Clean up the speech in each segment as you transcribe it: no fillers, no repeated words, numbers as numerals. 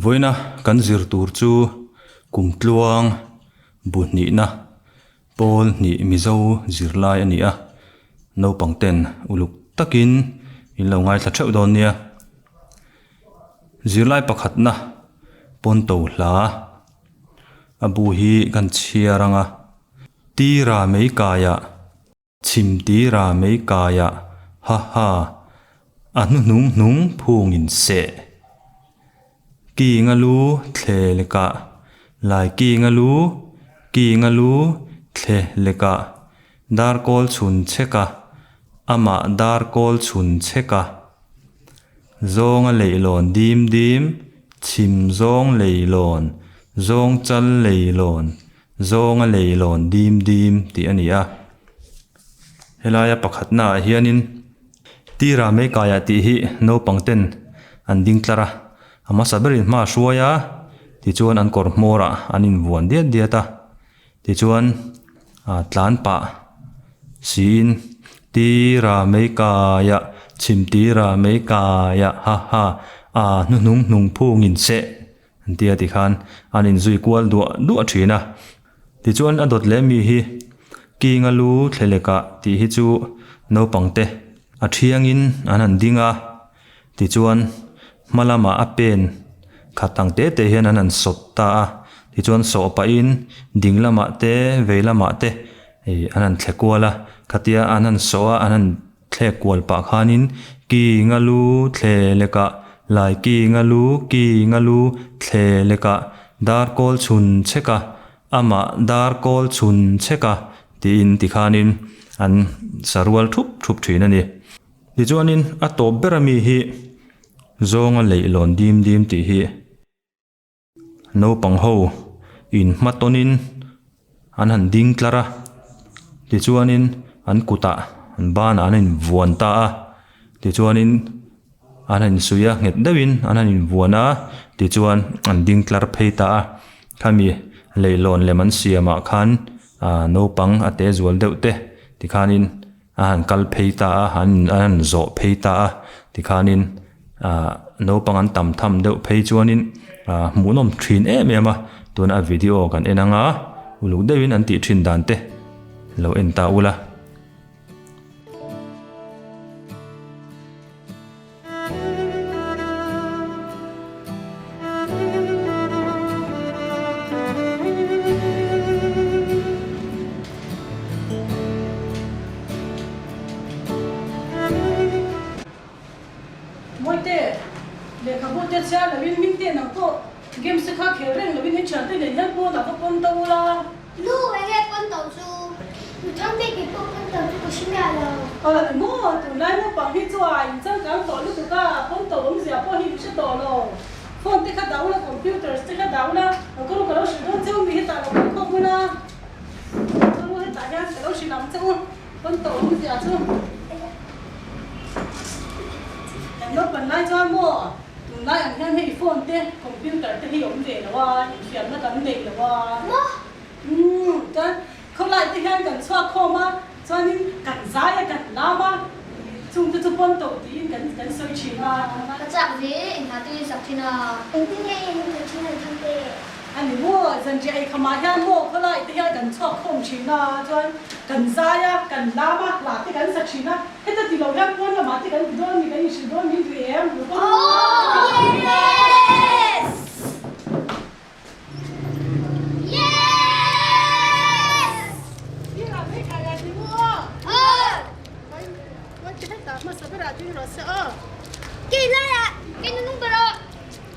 Vawiina kan zir tur chu kumtluang bu hnihna pawl hnih Mizo zirlai a ni a, naupang ten uluk takin in lo ngaithla theuh dawn nia. Zirlai pakhatna pawnto hla a bu hi kan chhiar ang a, Tira mei kaiah. Chhim tira mei kaiah ha ha, a hnuhnung hnung phungin seh. Kinga lu thle lekah, lai kinga lu, kinga lu thle lekah, darkawl chhun chheka, amah darkawl chhun chheka. Zawnga leihlawn dim dim, chhim zawng leihlawn, zawng chal leihlawn, Zawnga leilawn dim dim tih a ni a, helaia pakhatnaah hianin tira mei kaiah tih hi naupang ten an ding tlar a, a hmasa berin hma a hruai a, tichuan an kawr hmawrah an invuan diat diat a, tichuan ah tlan pah siin tira mei kaiah chhim tira mei kaiah ha ha ah hnuhnung hnung phungin seh. An tia tikhan an inzui kual duah duah thin a. Tichuan a dawt leh mi hi Kinga lu thlelekah tih hi chu naupang te a thiangin an han ding a, tichuan hma lamah a pen khat ang te te hian an han sawt ta a, tichuan sawh pahin ding lamah te vei lamah te ih an han thle kual a, khatia an han sawh a an han. Thlek kual pah khanin ki nga lu thle lekah lai ki nga lu ki nga lu thle lekah dar kawl chhun chhek a, amah dar kawl chhun chhek a tiin tikhanin an sa rual thup thup thin a ni. Tichuanin a tawp ber ami hi zawnga leihlawn dim dim tih hi. Naupang ho in hma tawnin an han ding tlar a, tichuanin an kutah an banah an invuan ta a, tichuanin an han insuih a nghet deuhin an han invuan a, tichuan an ding tlar phei ta a, khami leihlawn lem an siamah khan ah naupang a te zual deuh te tikhanin A han kal phei ta a, an an han zawh phei ta a, tikhanin ah naupang an tam tham deuh phei chuanin ah hmuhnawm thin em em a, tuna a video kan en anga uluk deuhin an tih thin dan te lo en ta ula. Mawite, lehkhabu te chhiar loin min te nang pawh games te kha khel reng loin he thiante nen hian pawnah va pawn to ula. Nu, enge pawn to chu? Nuthang te kei pawh pawn to chu ka hre miah lo. A ni maw? Tunlai naupang hi chu a inchangkang tawh lutuk a, pawn to awmzia pawh hi in hre tawh lo. Phone te kha dah ula, computers te kha dah ula, ka ru ka lo hrilh dawn cheu mi hetah lo kal khawp ula, ka ru hetah hian ka lo hrilh ang che u, pawn to awmzia chu. Kan naupang lai chuan maw? Tunlai ang hian hei phone te, computer te hi awm ve lo a, infiamna kan nei lo a. Maw? Umm, chuan khawlai te hian kan chhuak khawm a, chuanin kan zai a, kan lam a, chung te chu pawn tawh tiin kan kan sawi thin a. Ka chak ve, engah te in sak thin a? Engtin nge in sak thin an thang te? A ni maw, zanriah ei khamah hian maw khawlai te hian kan chhuak khawm thin a, chuan kan zai a, kan lam a, hla te kan sa thin a. Heta ti lo hian pawn lamah te kan ti dawn mi kan inhrilh dawn min duh em? Yes! Yes! Kei laiah kei nunung ber aw.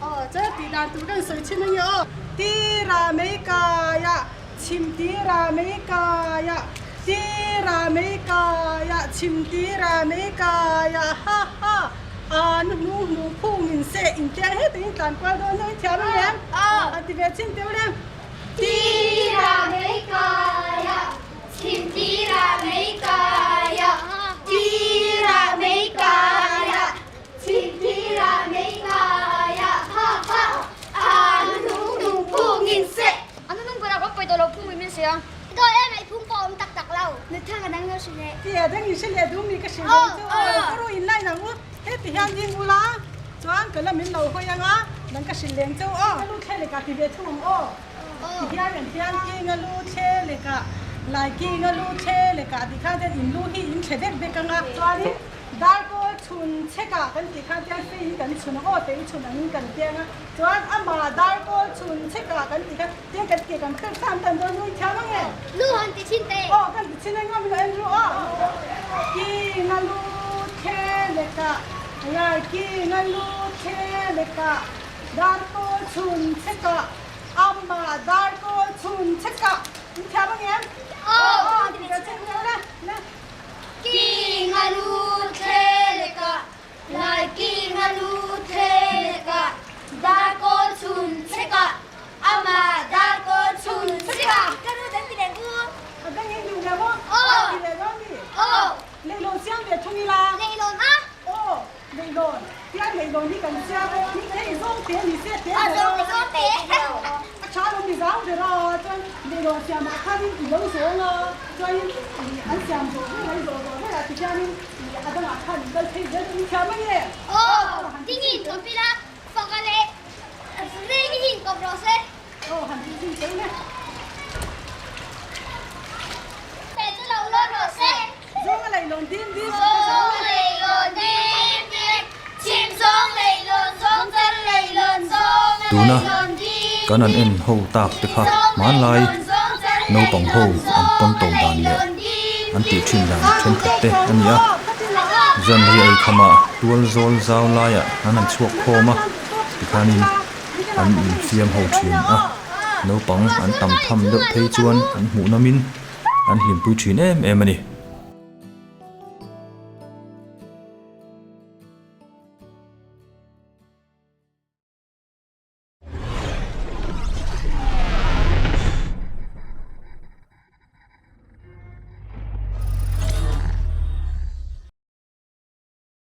Aw chuan tih dan tur kan sawi thin a ni aw. Tira mei kaia chhim tira mei kaia tira mei kaia chhim tira mei kaia ha ha a nu hnu hnu phung in seh in tiang heti in tlan kual dawn dawn thiam a ni em? A ti ve chin teuh le. Tira mei kaia chhim tira mei kaia tira mei kaia Tia dang in hre leh duh mi ka hrilh leh chu ka ru in line ang u heti hian ding ula chuan ka la min lo hawi anga. Dang ka hrilh leng cheu aw. Ka lu thle lekah ti ve thung ang aw. Ti hian kan hian king a lu thle lekah lai king a lu thle lekah tih khan hian in lu hi in thle vek vek ang a. Chuanin darkawl chhun chhekah kan tih khan hian fei hi kan chhun ang aw fei chhun angin kan piang a. Chuan amah darkawl chhun chhekah kan tih khan tiang kan ke kan per tan tan dawn nui thiam ang e. Lu han ti chhin teh. Aw kan ti chhin eng a min lo en ru aw. King a lu thle lekah lai king a lu thle lekah darkawl chhun chhekah Amah darkawl chhun chhekah in thiam ang em? Aw! Aw ti ve chhek vel a na. King a lu thle lekah lai king a lu thle lekah darkawl chhun chhekah amah darkawl chhun chhekah. Ka nu kan ti leh u. A dang in duh leh maw? Aw! Ti leh dawn mi? Aw! Leihlawn siam ve thung ila. Leihlawn a? Aw, leihlawn. Tiang leihlawn hi kan siam a, ni thei zawng te ni se te ber a. A zawng te. A tha lo ni zang ber a, chuan leihlawn siamah khanin i lo zawng a, chuanin an siam zawh ber an zawh zawh berah tihianin a dangah khan in kal phei zel chu ni thiam a nge. Aw, dingin kawp ila, faka leh rengin kawp rawh se. Aw, han ti zing tel e. Te chu lo lawn rawh se. Zawng a leihlawn dim dim. Zawng leihlawn dim dim. Chhim zawng leihlawn zawng chal leihlawn zawng a Tuna leihlawn dim kan an dim. en ho tak te kha hmanlai naupang ho an pawn to dan leh an tih thin dan thenkhat te a ni a. Zanri ei khamah tual zawl zau laiah an han chhuak khawm a tikhanin an infiam ho thin a, naupang an tam tham deuh phei chuan an hmuh nawmin an hlimpui thin em em a ni.